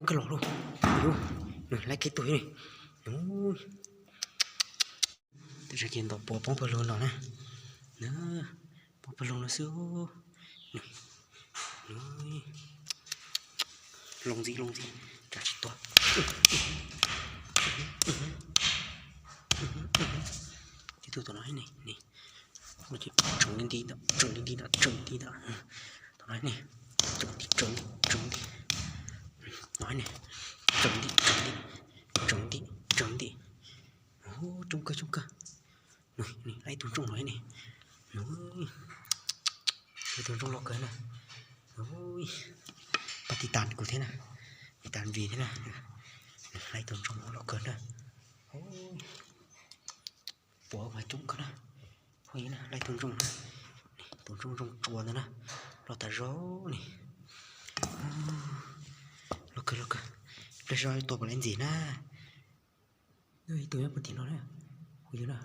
Poob kiag los lauj. Nws laib kiag tug li. Ub, twb tsa kiag ntaus puav poob pawg lug no na. Poob pawg lug no xwb. Loo ntxiv, loo ntxiv, tsam tsis tuag. Ib tug tom no ne, tseem li nti ntawm, tseem li nti ntawm, tseem li nti ntawm. Tom no ne, tseem nti, tseem nti, tseem nti. No ne, tseem nti, tseem nti, tseem nti, tseem nti. Coob kawg, coob kawg. Laib ib tug ntsooj los ne. Laib ib tug ntsooj loj kawg na. Pab tiv tas kuv thiab na, tiv tas Vim thiab na. Laib ib tug ntsooj loj kawg na. Puav mas coob kawg na. Phooj ywg na, laib ib tug ntsooj na. Tus ntsooj ntsooj tsua ntawd na, loj tas zog ne. Loj kawg, loj kawg. Pliag zog tua puas laib ntxiv na. Ib tug nyob puag tim no na, phooj ywg na,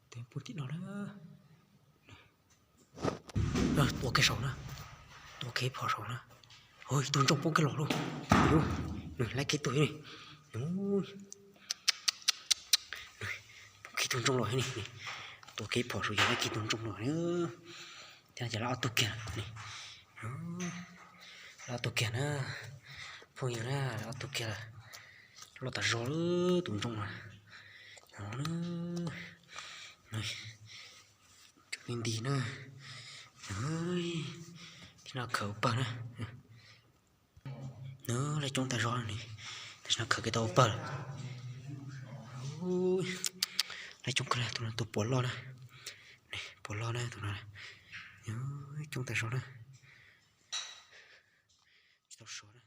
tus nyob puag tim no na. Tua kiag saud na, tua kiag phom saud na. Ib tug ntsooj poob kiag los lauj. Nws laib kiag tug li. Poob kiag tug ntsooj los ne. Tua kiag phom saud yog laib kiag tug ntsooj los. Thiab ces laib ob tug kiag, laib ob tug kiag na. Phooj ywg na, laib ob tug kiag lawm. Loj tas zog lawm tus ntsooj no. Tseem li nti na. Thib no khaws ua pawg na. Nws laib coob tas zog ne, tam sim no khaws kiag tau ua pawg lawm. Laib coob kawg, tus no tus puav loj na. Puav loj na tus no. Coob tas zog na. Tsis tau sov na.